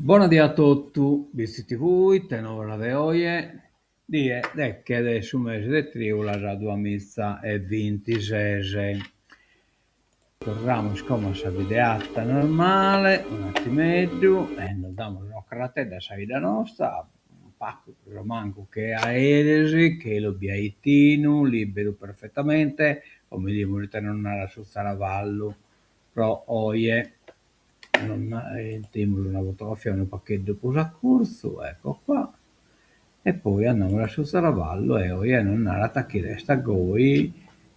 Bona die a totu, Bitzi TV, ite novas de oje, die deche de su mese de trìulas duamiza e bintises. Torramus como a sa bideata normale, un'attimeddu, e nos damus un'ocrattedda a sa 'idda nostra, pacu prus o mancu che a eris, chelu biaitinu, liberu perfettamente, como 'idimus ite nos narat su zaravallu pro oje. 'Ettemus una fotografia unu pacheddu prus accurzu, ecco qua, e poi andamus a su zaravallu e oje nos narat chi restat goi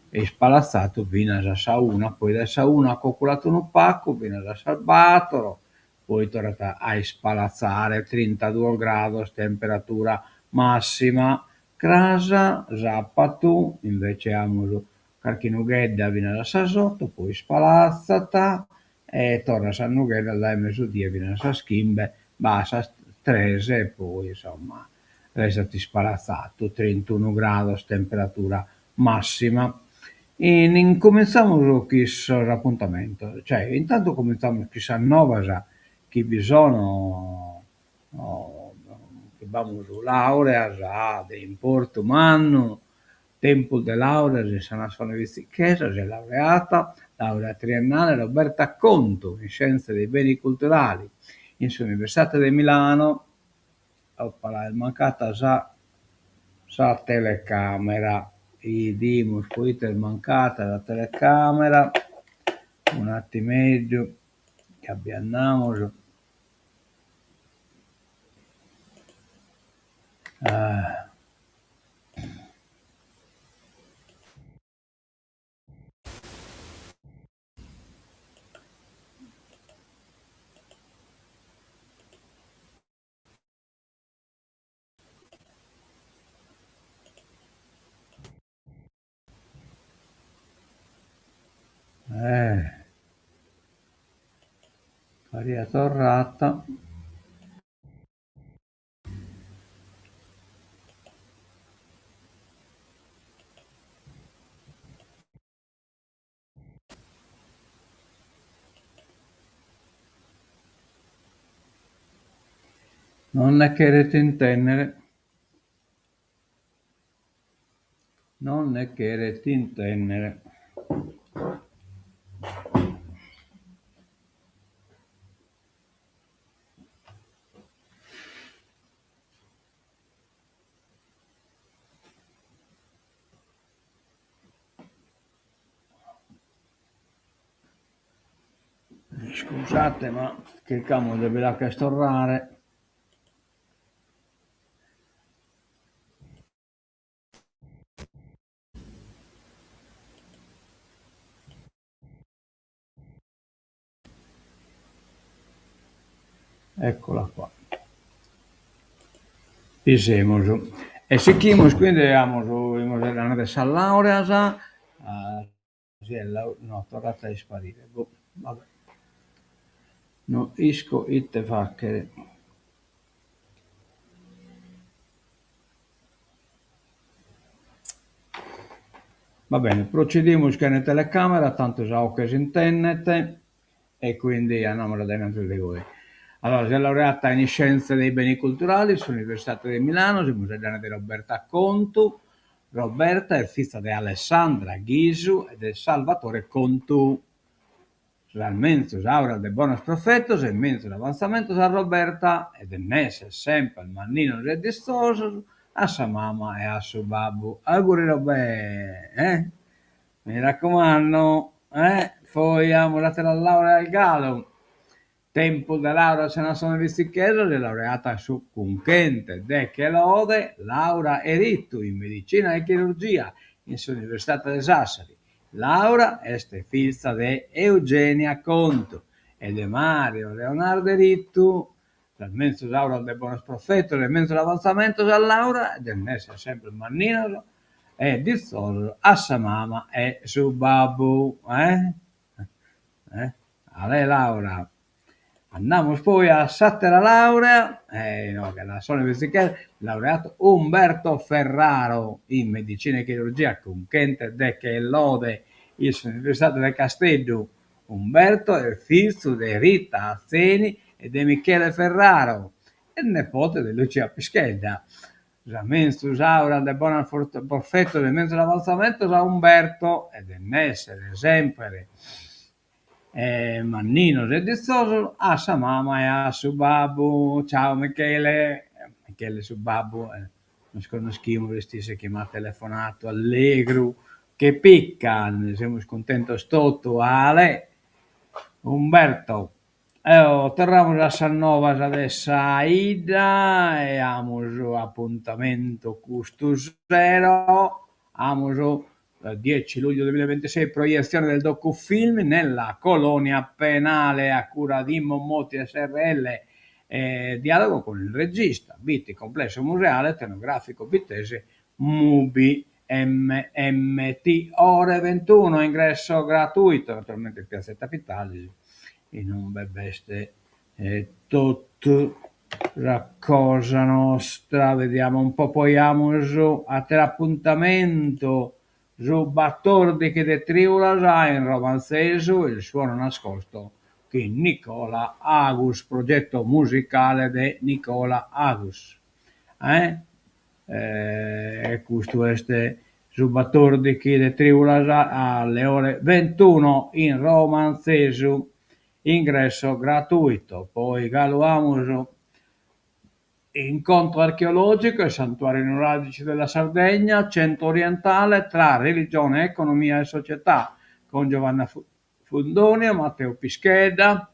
ispalazzadu finas a sa una, poi dae sa una acocculat unu pacu finas a sas battor, poi torrat a ispalazzare, trintaduos grados temperatura massima. Cras, sapatu, invece amus carchi nughedda finas a sas otto, poi ispalazzat e torra sas nugheddas dae mesudie finas a sas chimbe, ma a sas tres e poi insomma restat ispalazzadu, trintunu grados temperatura massima. Incumintzamus chin sos appuntamentos, cioè intantu cumintzamus chin sas novas chi bi sono chi b'amus laureas de importu mannu Tempus de laureas in sa Nasone Vitzichesa s'est laureata, laurea triennale, Roberta Contu in Scienze dei Beni Culturali in s'Universidade de Milano. Oppala, est mancata sa sa telecamera, 'idimus proite est mancata sa telecamera, un'attimeddu ca bi andamus. Pariat torrata. Non nde cheret intèndere. Non nde cheret intèndere. Iscusate ma chircamus de bi la cher torrare. Eccola qua. Bi semus. E sichimus quindi amus semus faeddende de sas laureas, si est no torrat a isparire, boh va bè. No isco ite faghere. Va bene, procedimus chene telecamera, tantu sa 'oche s'intendet e quindi andamus a dae innantis de goi. Allora, s'est laureata in Scienze dei Beni Culturali in s'Universidade de Milano, semus faeddende de Roberta Contu. Roberta est fiza de Alessandra Ghisu e de Salvatore Contu. Sas menzus auras de bonos profetos e menzus avantzamentos a Roberta e de esser semper manninos e ditzosos a sa mama e a su babbu. Auguri Robè! Eh! Mi raccumando, eh! Poi amus ateras laureas galu. Tempus de laureas sa Nasone Vitzichesa s'est laureata su cun chentu e deche lode Laura Erittu in Medicina e Chirurgia in s'Universidade de Sassari. Laura est fiza de Eugenia Contu e de Mario Leonardo Erittu. Sas menzus auras de bonos profetos e menzus avantzamentos a Laura e de esser semper manninos e ditzosos a sa mama e su babbu. Eh? Eh? Ale Laura. Andamus poi a s'àtera laurea, e inoghe Nasone Vitzichesa, laureato Umberto Ferraro in Medicina e Chirurgia cun chentu e deche lode in s'Universidade de Casteddu. Umberto est fizu de Rita Atzeni. e de Michele Ferraro e nepote de Lucia Pischedda. Sas menzus auras de bonas profetos e menzus avantzamentos a Umberto e de nd'èssere semper manninos e ditzosos a sa mama e a su babbu. Ciao Michele, Michele su babbu nos connoschimus, est isse chi m'at telefonadu allegru che pica, nde semus cuntentos totu, ale Umberto. Eo torramus a sas novas de sa 'idda e amus apuntamentu custu sero, amus dieci luglio duemilaventisei proiezione del docufilm nella colonia penale a cura di Momoti srl e dialogo con il regista, Bitti complesso museale etnografico bittese Mubi MMT ore ventuno ingresso gratuito, naturalmente in piazzetta Pittalis in ube b'est totu sa cosa nostra, vediamo un po' poi amus ateru apuntamentu su batòrdighi de trìulas in Romanzesu il suono nascosto chin Nicola Agus, progetto musicale de Nicola Agus. Eh? E custu est su batòrdighi de trìulas alle ore ventuno in Romanzesu, ingresso gratuito. Poi galu amus Incontro archeologico e santuari nuragici della Sardegna centro-orientale tra religione, economia e società con Giovanna Fundoni e Matteo Pischedda,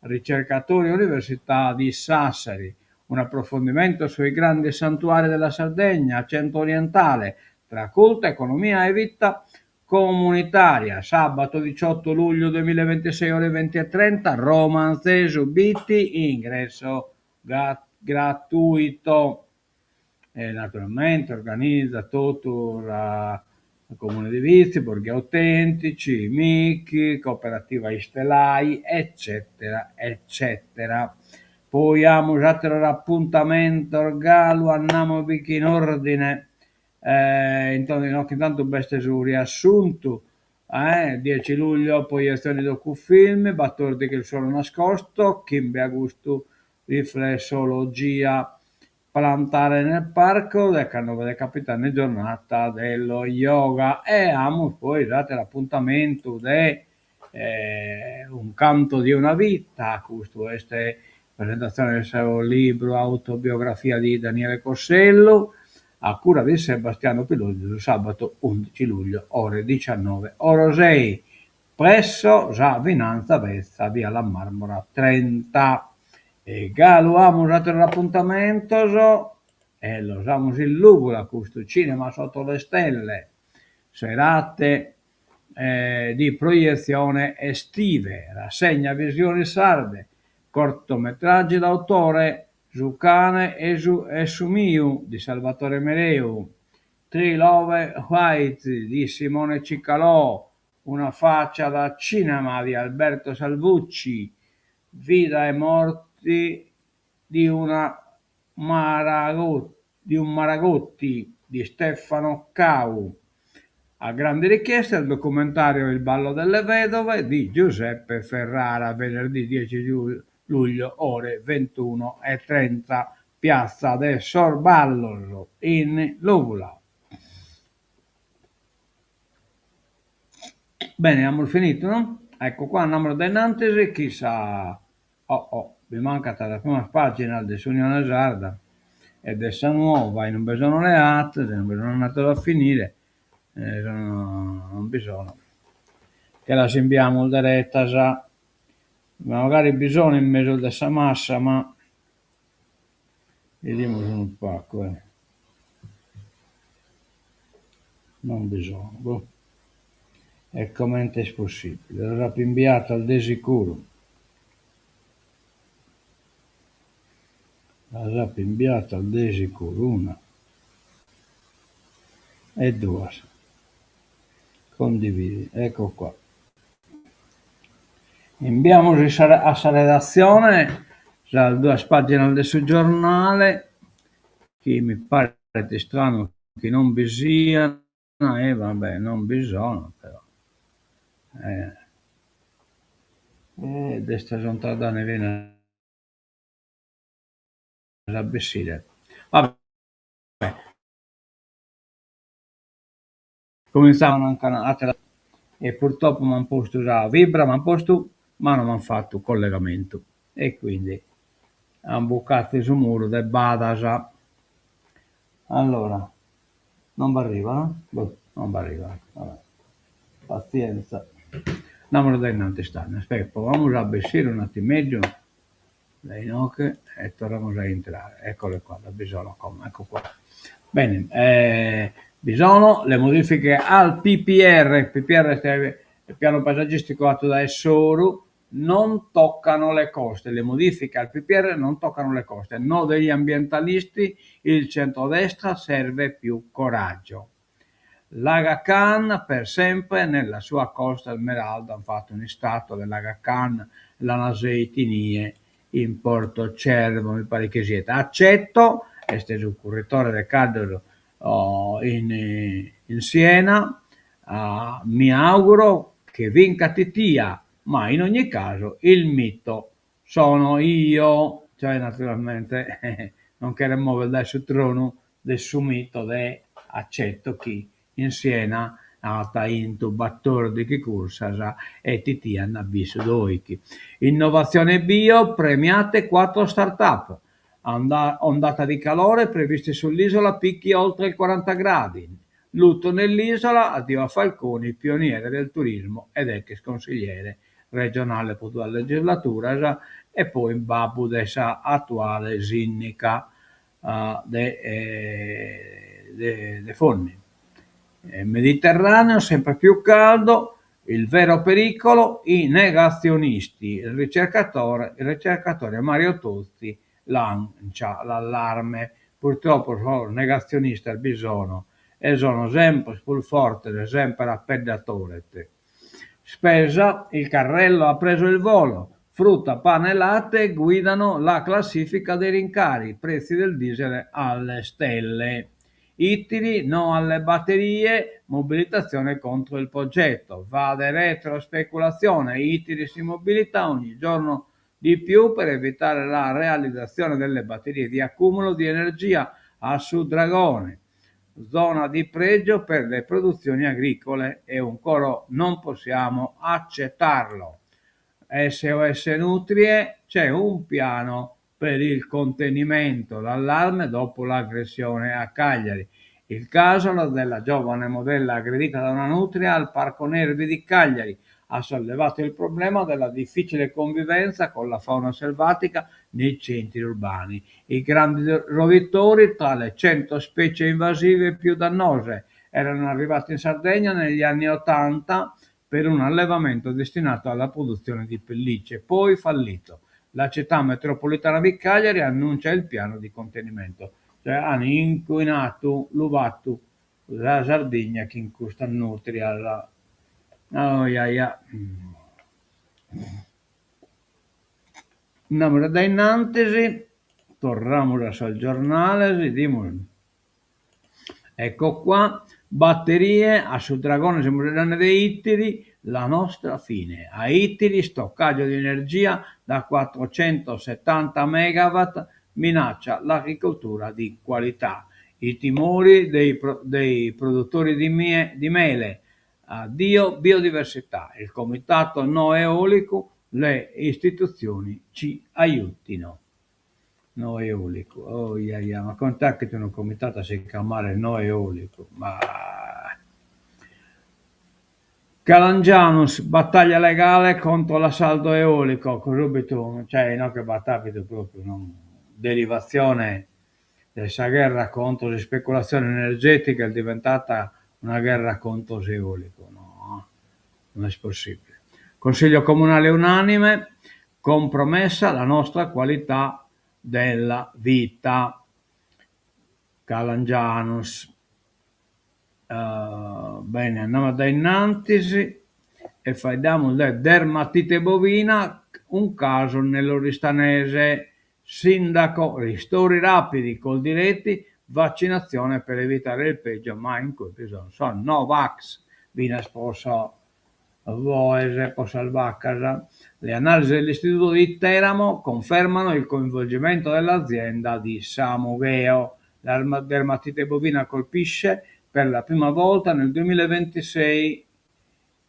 ricercatori Università di Sassari. Un approfondimento sui grandi santuari della Sardegna centro-orientale tra culto, economia e vita comunitaria. Sabato 18 luglio 2026 ore 20:30 Romanzesu Bitti, ingresso gratuito. E naturalmente organiza totu sa Comune di Bitzi, Borghi Autentici, MIC, Cooperativa Istelai, eccetera eccetera. Poi amus àteros apuntamentos galu, andamus in òrdine. Intantu b'est su riassuntu, dieci luglio proiezione docufilm, batòrdighi il suono nascosto, chimbe agustu riflessologia plantare nel parco, deghennoe de capidanni giornata dello yoga e amus poi s'àteru apuntamentu de un canto di una vita, custu est presentatzione de su libru autobiografia di Daniele Cossellu a cura de Sebastiano Pilosu sabato undici luglio ore diciannove Orosei presso sa Finanza Betza via La Marmora 30. E galu amus àteros apuntamentos e los amus in Lùvula custu Cinema sotto le stelle, serate di proiezione estive, rassegna Visioni Sarde, cortometraggi d'autore, Su cane e su e su miu di Salvatore Mereu, Three Love White di Simone Cicalò, Una faccia da cinema di Alberto Salvucci, Vida e morti di una di un Maragotti di Stefano Cau. A grande richiesta il documentario Il ballo delle vedove di Giuseppe Ferrara, venerdì 10 luglio ore 21:30, Piazza de sos Ballos in Lùvula. Bene, amus finitu, no? Ecco qua, andamus dae innantis chi sa Oh oh, bi mancant sas primas paginas de s'Unione Sarda e de sa Nuova, in ube sono leadas, in ube sono andadas a finire, non bi sono. Che las imbiamus deretas, magari bi sono in mesu de sa massa, ma 'idimus unu pagu eh. Non bi sono, boh. E comente est possibile? Las apo imbiadas de sicuru. Las apo imbiadas de sicuru, una e duas. Condividi, ecco qua. Imbiamus a sa redatzione sas duas pàginas de su giornale, chi mi paret istranu chi non bi sian, e va bè, non bi sono però. Eh, de sta son tardande finas. a bessire. Va bè. Comintzamos àteras e purtroppo m'ant postu sa fibra, m'ant postu, ma no m'ant fatu collegamentu e quindi ant bucatu su muru de badas. Allora, non b'arribat? Boh, non b'arribat, va bè, pazienza. Andamus dae innantis tando, aspetta, provamus a bessire un'attimeddu dae inoghe e torramus a intrare, eccole qua, bi sono como, ecco qua. Bene, eh, bi sono le modifiche al PPR, PPR est piano paesaggistico fatu dae Soru, non toccano le coste, le modifiche al PPR non toccano le coste, no degli ambientalisti, il centrodestra serve più coraggio. L'Aga Khan per sempre nella sua Costa Smeralda, ant fatu un'istatua dell'Aga Khan, l'an seita inie in Porto Cervo, mi paret chi siet. Aceto, est su curritore de caddos in in Siena, mi auguro che vinca Tittia, ma in ogni caso il mito sono io, cioè naturalmente non cheret mover dae su tronu de su mito de Aceto chi in Siena at 'intu battordighi cursas e Tittia nd'at bintu doighi. Innovatzione bio, premiate quattro start-up. Ondata di calore previsti sull'isola picchi oltre i 40 gradi. Lutto nell'isola, addio a Falconi, pioniere del turismo ed ex consigliere regionale pro duas legislaturas e poi babbu de sa atuale sìndica de de Fonni. Mediterraneo sempre più caldo, il vero pericolo, i negazionisti. Il ricercatore, il ricercatore Mario Tozzi lancia l'allarme. Purtroppo sos negazionistas bi sono e sono sempre prus fortes e sempre appeddatores. Spesa, il carrello ha preso il volo, frutta, pane e latte guidano la classifica dei rincari, prezzi del diesel alle stelle. Ittiri, no alle batterie, mobilitazione contro il progetto. Vade retro speculazione, Ittiri si mobilita ogni giorno di più per evitare la realizzazione delle batterie di accumulo di energia a Su Dragone, zona di pregio per le produzioni agricole e un coro non possiamo accettarlo. SOS Nutrie, c'è un piano per il contenimento, l'allarme dopo l'aggressione a Cagliari. Il caso della giovane modella aggredita da una nutria al Parco Nervi di Cagliari ha sollevato il problema della difficile convivenza con la fauna selvatica nei centri urbani. I grandi roditori, tra le 100 specie invasive più dannose, erano arrivati in Sardegna negli anni 80 per un allevamento destinato alla produzione di pellicce, poi fallito. La città metropolitana di Cagliari annuncia il piano di contenimento. Cioè ant inquinatu, lubatu, sa Sardigna chin custas nutrias. Oiaia. Andamus a dae innantis, torramus a sos giornales, 'idimus. Ecco qua, batterie, a su Dragone semus faeddende de Ittiri, la nostra fine. A Ittiri stoccaggio di energia da 470 megawatt minaccia l'agricoltura di qualità. I timori dei, pro, dei produttori di, mie, di mele. Addio biodiversità. Il comitato no eolico, le istituzioni ci aiutino. No eolico, oh ia ia, ma cont'est chi unu comitato a si chiamare no eolico, ma Calangianus, battaglia legale contro l'assalto eolico, subitu, cioè inoghe b'at àpidu propriu una derivatzione de sa gherra contro s'ispeculazione energetica est diventata una gherra contro s'eolico, no, non est possibile. Consiglio comunale unanime, compromessa la nostra qualità della vita. Calangianus. Uh, bene, andamus dae innantis e faeddamus de dermatite bovina, un caso nell'Oristanese. Sindaco, ristori rapidi, Coldiretti, vaccinazione per evitare il peggio, ma in cui bi sono sos no vax, finas pro sos Boes po sas bacas. Le analisi dell'istituto di Teramo confermano il coinvolgimento dell'azienda di Samugheo. La dermatite bovina colpisce per la prima volta nel 2026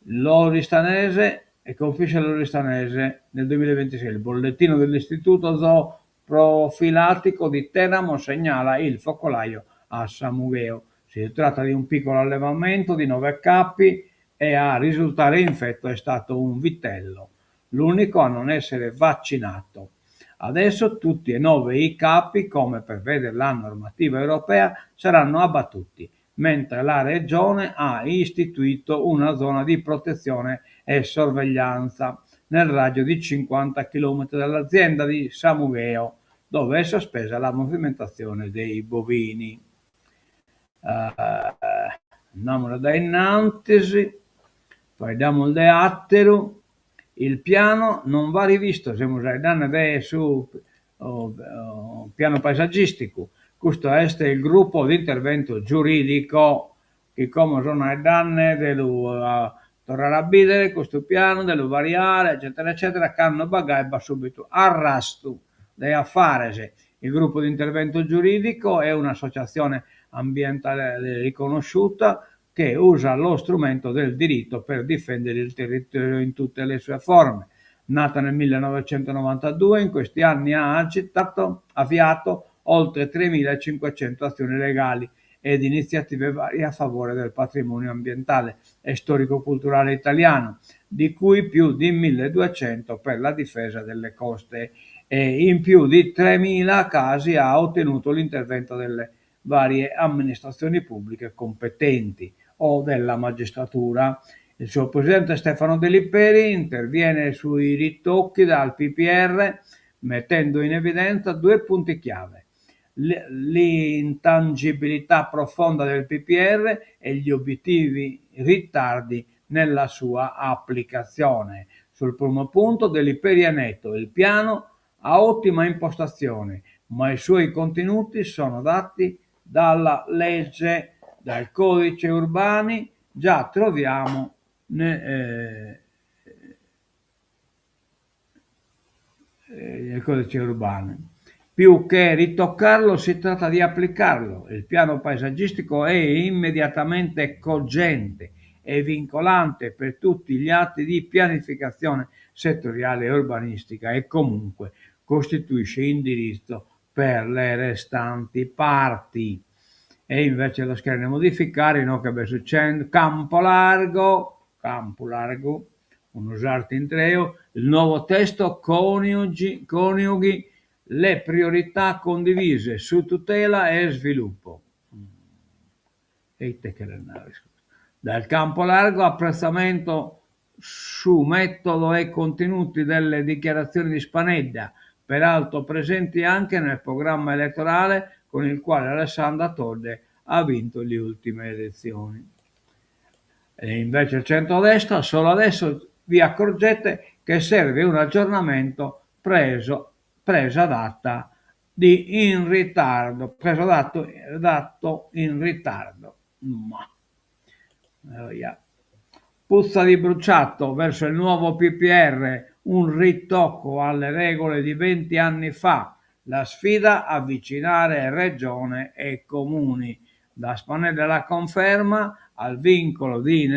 l'Oristanese e colpisce l'Oristanese nel 2026. Il bollettino dell'Istituto Zooprofilattico di Teramo segnala il focolaio a Samugheo. Si tratta di un piccolo allevamento di 9 capi e a risultare infetto è stato un vitello, l'unico a non essere vaccinato. Adesso tutti e 9 i capi, come prevede la normativa europea, saranno abbattuti, mentre la regione ha istituito una zona di protezione e sorveglianza nel raggio di 50 chilometri dall'azienda di Samugheo, dove è sospesa la movimentazione dei bovini. Andamus a dae innantis, faeddamus de àteru, il piano non va rivisto, semus faeddende de su piano paesagìsticu, custu est il gruppo di intervento giuridico chi como sunt faeddende de lu torrare a bìdere custu pianu, de lu variare eccètera eccètera, cando b'at gai b'at subitu arrastu de afares. Il gruppo di intervento giuridico è un'associazione ambientale riconosciuta che usa lo strumento del diritto per difendere il territorio in tutte le sue forme. Nata nel 1992, in questi anni ha agitato, avviato oltre 3.500 azioni legali ed iniziative varie a favore del patrimonio ambientale e storico-culturale italiano, di cui più di 1.200 per la difesa delle coste e in più di 3.000 casi ha ottenuto l'intervento delle varie amministrazioni pubbliche competenti o della magistratura. Il suo presidente Stefano Deliperi interviene sui ritocchi dal PPR mettendo in evidenza due punti chiave: l'intangibilità profonda del PPR e gli obiettivi ritardi nella sua applicazione. Sul primo punto Deliperi è netto, il piano ha ottima impostazione, ma i suoi contenuti sono dati dalla legge, dal codice urbani, già troviamo ne, eh, nel codice urbano. Più che ritoccarlo si tratta di applicarlo. Il piano paesaggistico è immediatamente cogente e vincolante per tutti gli atti di pianificazione settoriale e urbanistica e comunque costituisce indirizzo per le restanti parti. E invece los cheren modificare, inoghe b'est su Campo Largo, Campu Largu, unu sartu intreu, il nuovo testo coniugi, coniughi le priorità condivise su tutela e sviluppo. E ite cheret narrer custu? Dal Campo Largo apprezzamento su metodo e contenuti delle dichiarazioni di Spanedda, peraltro presenti anche nel programma elettorale con il quale Alessandra Todde ha vinto le ultime elezioni. E invece il centrodestra, solo adesso vi accorgete che serve un aggiornamento preso, presa data di in ritardo, preso dato, dato in ritardo. Ma. Oh, yeah. Puzza di bruciato verso il nuovo PPR, un ritocco alle regole di 20 anni fa. La sfida avvicinare regione e comuni. Da Spanedda la conferma al vincolo di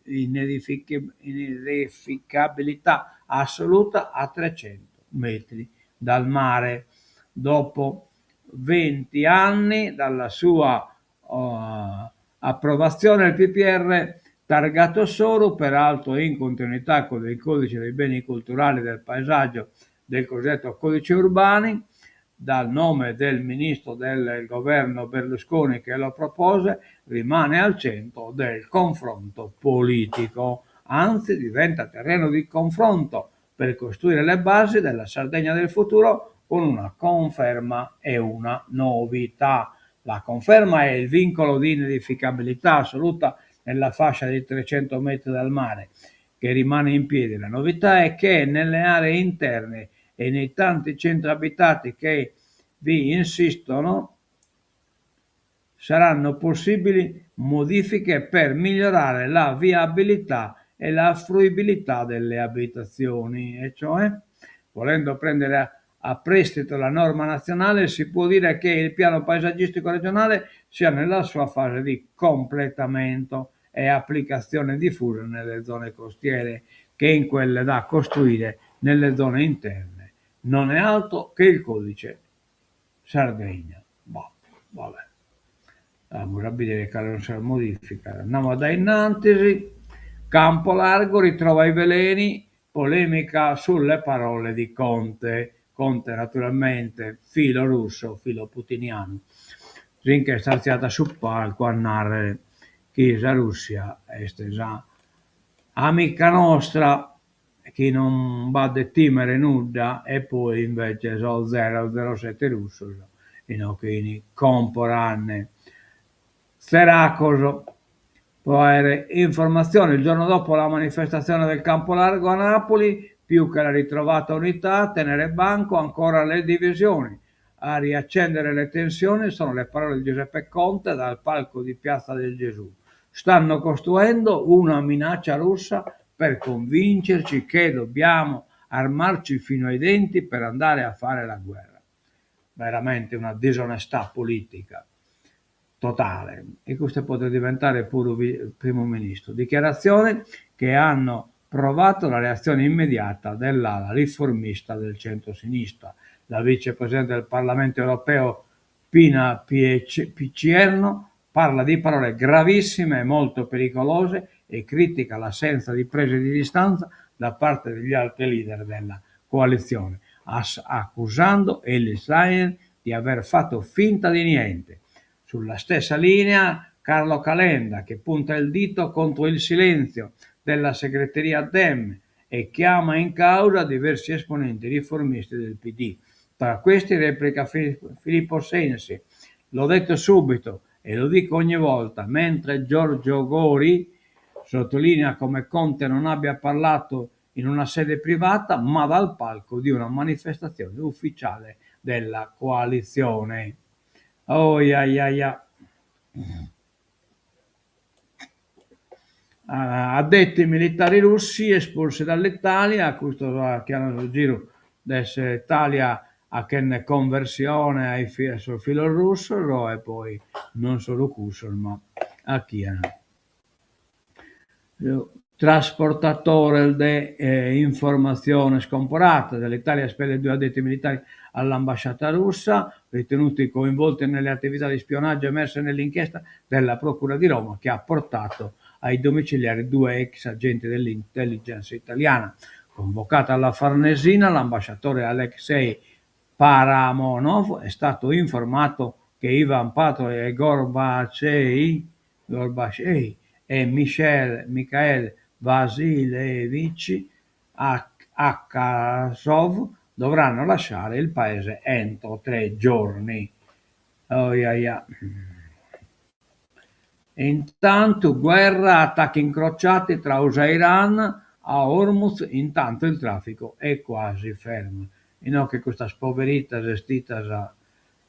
inedificabilità assoluta a 300 metri dal mare. Dopo 20 anni dalla sua uh, approvazione, il PPR targato Soru, peraltro in continuità con il codice dei beni culturali del paesaggio del cosiddetto codice urbani, dal nome del ministro del governo Berlusconi che lo propose, rimane al centro del confronto politico, anzi diventa terreno di confronto per costruire le basi della Sardegna del futuro con una conferma e una novità. La conferma è il vincolo di inedificabilità assoluta nella fascia di 300 metri dal mare, che rimane in piedi. La novità è che nelle aree interne e nei tanti centri abitati che vi insistono saranno possibili modifiche per migliorare la viabilità e la fruibilità delle abitazioni, e cioè, volendo prendere a prestito la norma nazionale, si può dire che il piano paesaggistico regionale sia nella sua fase di completamento e applicazione diffusa nelle zone costiere che in quelle da costruire nelle zone interne. Non è altro che il codice Sardegna. Boh, vabbè. Amus a bìdere cale sunt sas modìficas. Andamus a dae in antis. Campo Largo ritrova i veleni, polemica sulle parole di Conte. Conte naturalmente filo russo, filo putinianu, si nch'est artziadu a su palcu a nàrrere chi sa Rùssia est sa amica nostra, chi non b'at de tìmere nudda e poi invece sos zero zero sete russos inoghe 'ini comporande tzeracos. Pro àere informazioni, il giorno dopo la manifestazione del Campo Largo a Napoli, più che la ritrovata unità, a tenere banco ancora le divisioni. A riaccendere le tensioni sono le parole di Giuseppe Conte dal palco di Piazza del Gesù. Stanno costruendo una minaccia russa per convincerci che dobbiamo armarci fino ai denti per andare a fare la guerra. Veramente una disonestà politica totale. E custu podet diventare puru primu ministru. Dichiarazioni che hanno provato la reazione immediata dell'ala riformista del centro-sinistra. La vicepresidente del Parlamento europeo Pina Picierno parla di parole gravissime e molto pericolose e critica l'assenza di prese di distanza da parte degli altri leader della coalizione, accusando Elly Schlein di aver fatto finta di niente. Sulla stessa linea Carlo Calenda, che punta il dito contro il silenzio della segreteria Dem e chiama in causa diversi esponenti riformisti del PD. Tra questi replica Filippo Sensi, l'ho detto subito e lo dico ogni volta, mentre Giorgio Gori sottolinea come Conte non abbia parlato in una sede privata, ma dal palco di una manifestazione ufficiale della coalizione. Oh, ia, ia, ia. Addetti militari russi espulsi dall'Italia, custu chi an su giru de s'Italia achende conversione a sos filorussos e poi non solu cussos ma achian trasportatores de informatziones comporadas, l'Italia espelle due addetti militari all'ambasciata russa, ritenuti coinvolti nelle attività di spionaggio emerse nell'inchiesta della Procura di Roma che ha portato ai domiciliari due ex agenti dell'intelligence italiana. Convocata alla Farnesina, l'ambasciatore Alexei Paramonov è stato informato che Ivan Patro e Gorbacei, Gorbacei e Michel, Mikhail Vasilevich Akasov dovranno lasciare il paese entro tre giorni. Oh, ia, ia. Intanto guerra, attacchi incrociati tra USA e Iran a Hormuz, intanto il traffico è quasi fermo. Inoghe custas poveritas 'estidas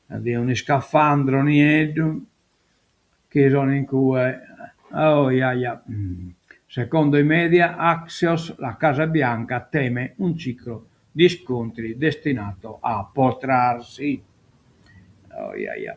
de un'iscafandro nieddu chi sono in cue, oh ia ia. Secondo i media Axios la Casa Bianca teme un ciclo di scontri destinato a protrarsi. Oh ia ia.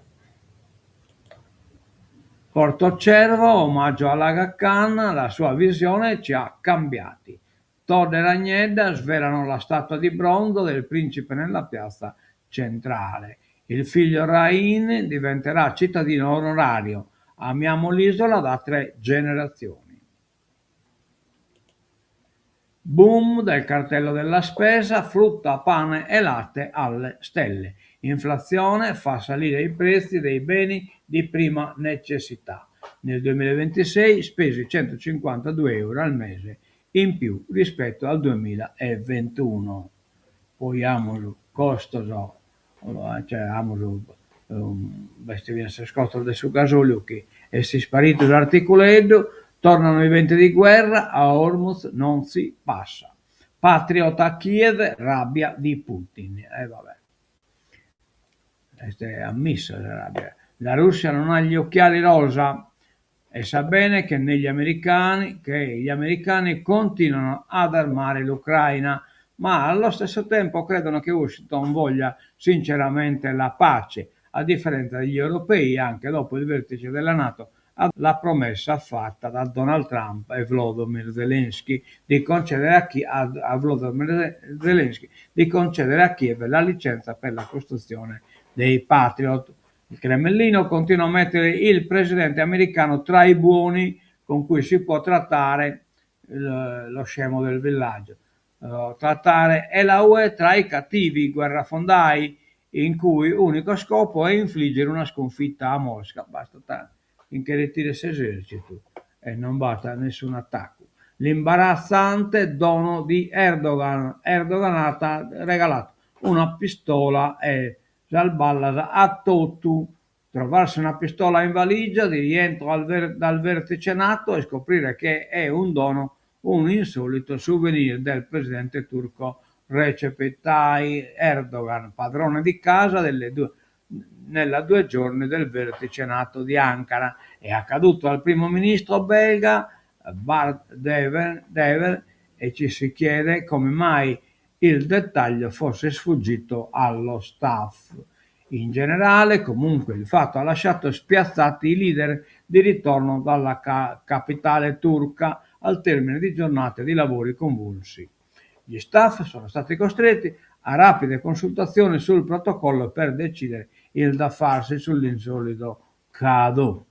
Porto Cervo, omaggio all'Aga Khan, la sua visione ci ha cambiati. Todde e Ragnedda svelano la statua di bronzo del principe nella piazza centrale. Il figlio Rain diventerà cittadino onorario. Amiamo l'isola da tre generazioni. Boom del cartello della spesa, frutta, pane e latte alle stelle. Inflazione fa salire i prezzi dei beni di prima necessità. Nel 2026 spesi 152 euro al mese in più rispetto al 2021. Poi amus costos, cioè amus b'est finas sos costos de su gasòliu chi est isparidu s'articuleddu, tornano i venti di guerra, a Hormuz non si passa. Patriot a Kiev, rabbia di Putin. E vabbè. Est ammissa sa rabbia. La Russia non ha gli occhiali rosa. E sa bene che negli americani, che gli americani continuano ad armare l'Ucraina, ma allo stesso tempo credono che Washington voglia sinceramente la pace, a differenza degli europei anche dopo il vertice della Nato la promessa fatta da Donald Trump e Volodymyr Zelensky di concedere a, chi, a, a Volodymyr Zelensky di concedere a Kiev la licenza per la costruzione dei Patriot. Il Cremlino continua a mettere il presidente americano tra i buoni con cui si può trattare lo scemo del villaggio. Uh, trattare e la UE tra i cattivi guerrafondai in cui unico scopo è infliggere una sconfitta a Mosca. Basta nche retiret s'esercitu e non b'at nessun atacu. L'imbarazzante dono di Erdogan. Erdogan at regalato una pistola e sas ballas a totu. Trovarsi una pistola in valigia di rientro al ver dal vertice Nato e scoprire che è un dono, un insolito souvenir del presidente turco Recep Tayyip Erdogan, padrone di casa delle due, nella due giorni del vertice Nato di Ankara. È accaduto al primo ministro belga Bart De Wever e ci si chiede come mai il dettaglio fosse sfuggito allo staff. In generale, comunque, il fatto ha lasciato spiazzati i leader di ritorno dalla ca- capitale turca al termine di giornate di lavori convulsi. Gli staff sono stati costretti a rapide consultazioni sul protocollo per decidere il da farsi sull'insolito cadeau.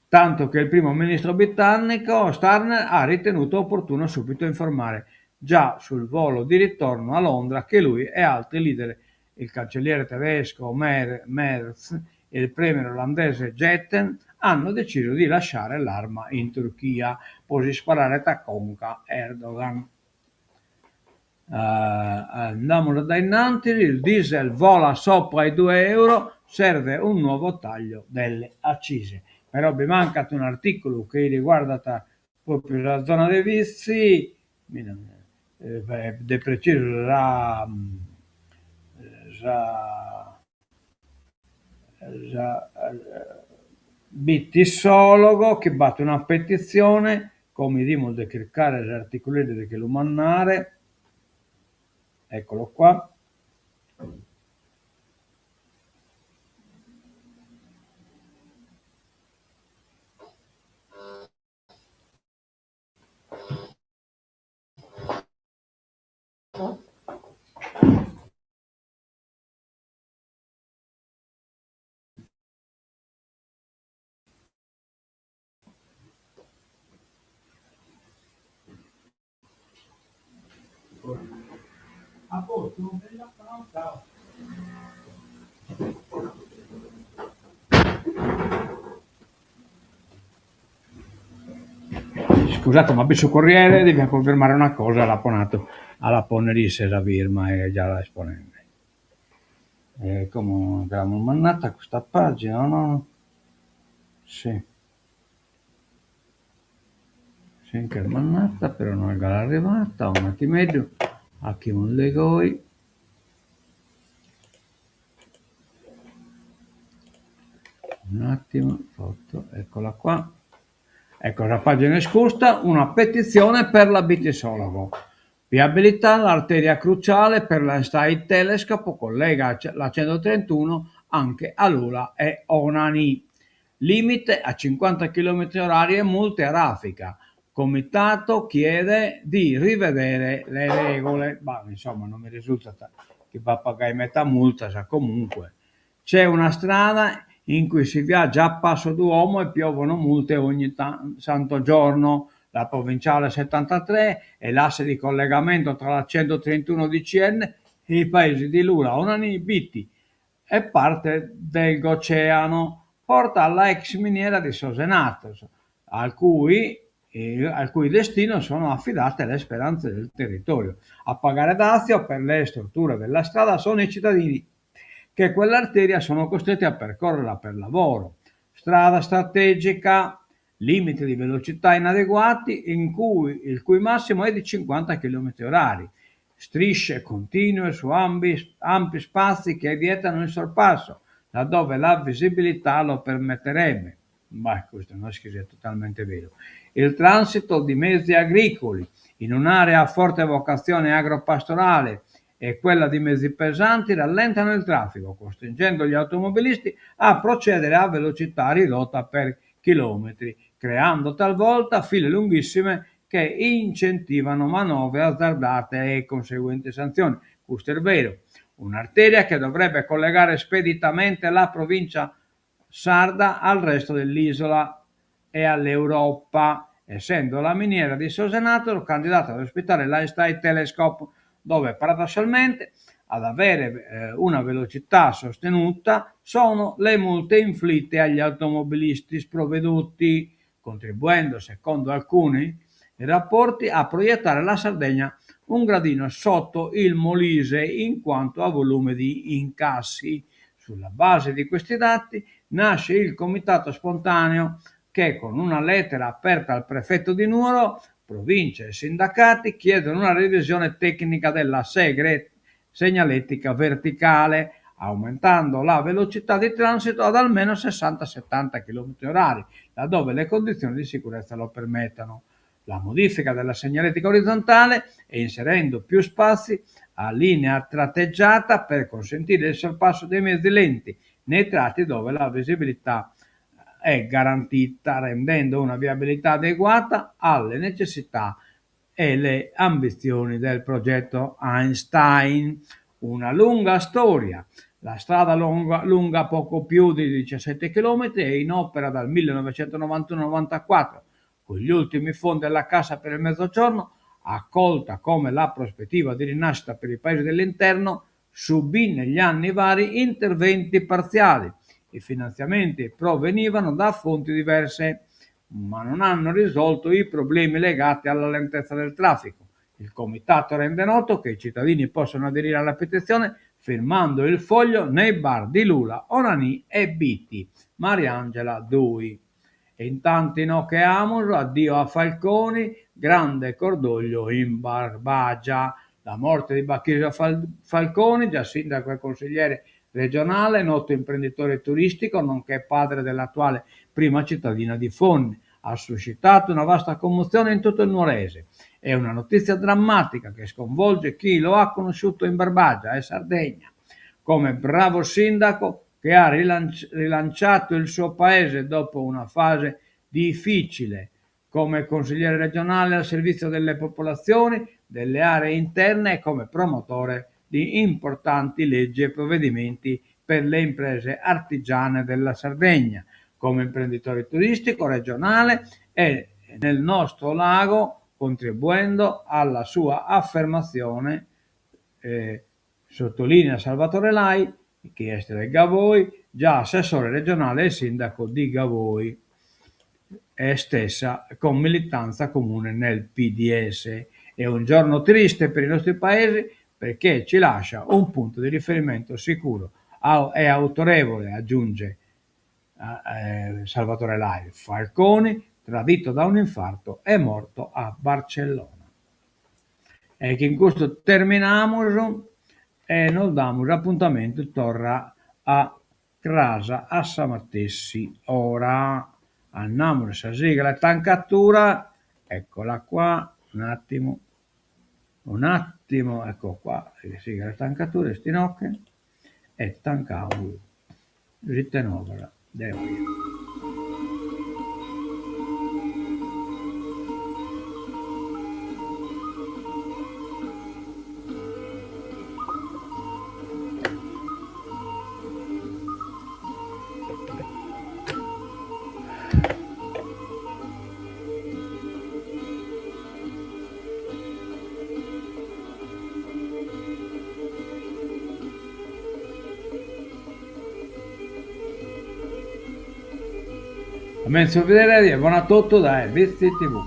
Tanto che il primo ministro britannico Starmer ha ritenuto opportuno subito informare già sul volo di ritorno a Londra che lui e altri leader, il cancelliere tedesco Mer- Merz e il premier olandese Jetten, hanno deciso di lasciare l'arma in Turchia, po si sparare a conca Erdogan. Uh, andiamo da innanzi, il diesel vola sopra i 2 euro, serve un nuovo taglio delle accise. Però mi manca un articolo che riguarda proprio la zona dei Vitzi, de precisu sa sa sa Bitisologo chi b'at una petitzione, como 'idimus de chircare s'articuleddu de che lu mannare, eccolo qua. A posto? Ciao. Scusate, ma su Corriere deve confermare una cosa, l'apo natu a la ponnere isse sa firma e già la esponende. E como nche l'amus mannata custa pagina o no? Si. Si nch'est mannata, però no est galu arrivata, un'attimeddu, 'achimus de goi. Un attimo, foto, eccola qua. Ecco, sa pagina est custa, una petitzione per la Bitisologo. Viabilità, l'arteria cruciale per l'Einstein Telescope collega la 131 anche a Lula e Onanì. Limite a 50 km orari e multe a raffica. Comitato chiede di rivedere le regole. Ma insomma non mi risulta che va a pagare metà multa, sa comunque. C'è una strada in cui si viaggia a passo d'uomo e piovono multe ogni santo giorno. La provinciale 73 è l'asse di collegamento tra la 131 DCN e i paesi di Lula, Onanì, Bitti e parte del Goceano. Porta alla ex miniera di Sos Enattos, al cui, eh, al cui destino sono affidate le speranze del territorio. A pagare dazio per le strutture della strada sono i cittadini che quell'arteria sono costretti a percorrerla per lavoro. Strada strategica, limiti di velocità inadeguati in cui, il cui massimo è di 50 km orari, strisce continue su ambi, ampi spazi che vietano il sorpasso, laddove la visibilità lo permetterebbe. Beh, custu no est chi siat totalmente beru. Il transito di mezzi agricoli in un'area a forte vocazione agropastorale e quella di mezzi pesanti rallentano il traffico, costringendo gli automobilisti a procedere a velocità ridotta per chilometri, creando talvolta file lunghissime che incentivano manovre azzardate e conseguenti sanzioni. Custu est beru. Un'arteria che dovrebbe collegare speditamente la provincia sarda al resto dell'isola e all'Europa, essendo la miniera di sos Enattos candidata ad ospitare l'Einstein Telescope, dove paradossalmente ad avere una velocità sostenuta sono le multe inflitte agli automobilisti sprovveduti, contribuendo, secondo alcuni rapporti, a proiettare la Sardegna un gradino sotto il Molise in quanto a volume di incassi. Sulla base di questi dati nasce il Comitato Spontaneo che con una lettera aperta al prefetto di Nuoro, provincia e sindacati chiedono una revisione tecnica della segnaletica verticale, aumentando la velocità di transito ad almeno 60-70 chilometri orari, laddove le condizioni di sicurezza lo permettano. La modifica della segnaletica orizzontale e inserendo più spazi a linea tratteggiata per consentire il sorpasso dei mezzi lenti nei tratti dove la visibilità è garantita, rendendo una viabilità adeguata alle necessità e le ambizioni del progetto Einstein. Una lunga storia. La strada lunga, lunga poco più di 17 chilometri è in opera dal 1991-94 con gli ultimi fondi della Cassa per il Mezzogiorno, accolta come la prospettiva di rinascita per i paesi dell'interno, subì negli anni vari interventi parziali. I finanziamenti provenivano da fonti diverse, ma non hanno risolto i problemi legati alla lentezza del traffico. Il comitato rende noto che i cittadini possono aderire alla petizione firmando il foglio nei bar di Lula, Onanì e Bitti. Mariangela Dui. E intanto inoghe amus, addio a Falconi, grande cordoglio in Barbagia. La morte di Bachisio Falconi, già sindaco e consigliere regionale, noto imprenditore turistico, nonché padre dell'attuale prima cittadina di Fonni, ha suscitato una vasta commozione in tutto il Nuorese. È una notizia drammatica che sconvolge chi lo ha conosciuto in Barbagia e Sardegna. Come bravo sindaco che ha rilanciato il suo paese dopo una fase difficile, come consigliere regionale al servizio delle popolazioni, delle aree interne e come promotore di importanti leggi e provvedimenti per le imprese artigiane della Sardegna, come imprenditore turistico regionale e nel nostro lago, contribuendo alla sua affermazione, eh, sottolinea Salvatore Lai, chi est de Gavoi, già assessore regionale e sindaco di Gavoi, e stessa con militanza comune nel PDS. È un giorno triste per i nostri paesi perché ci lascia un punto di riferimento sicuro e autorevole, aggiunge eh, Salvatore Lai. Falconi, tradito da un infarto, è morto a Barcellona. E chin custu terminamus e nos damus apuntamentu torra a cras a sa matessi ora. Andamus sa sigla 'e tancatura, eccola qua, un attimo, un attimo, ecco qua, sigla 'e tancatura est inoghe e tancamus s'ite novas de oe. A menzus bidere e bona a totu dae Bitzi TV.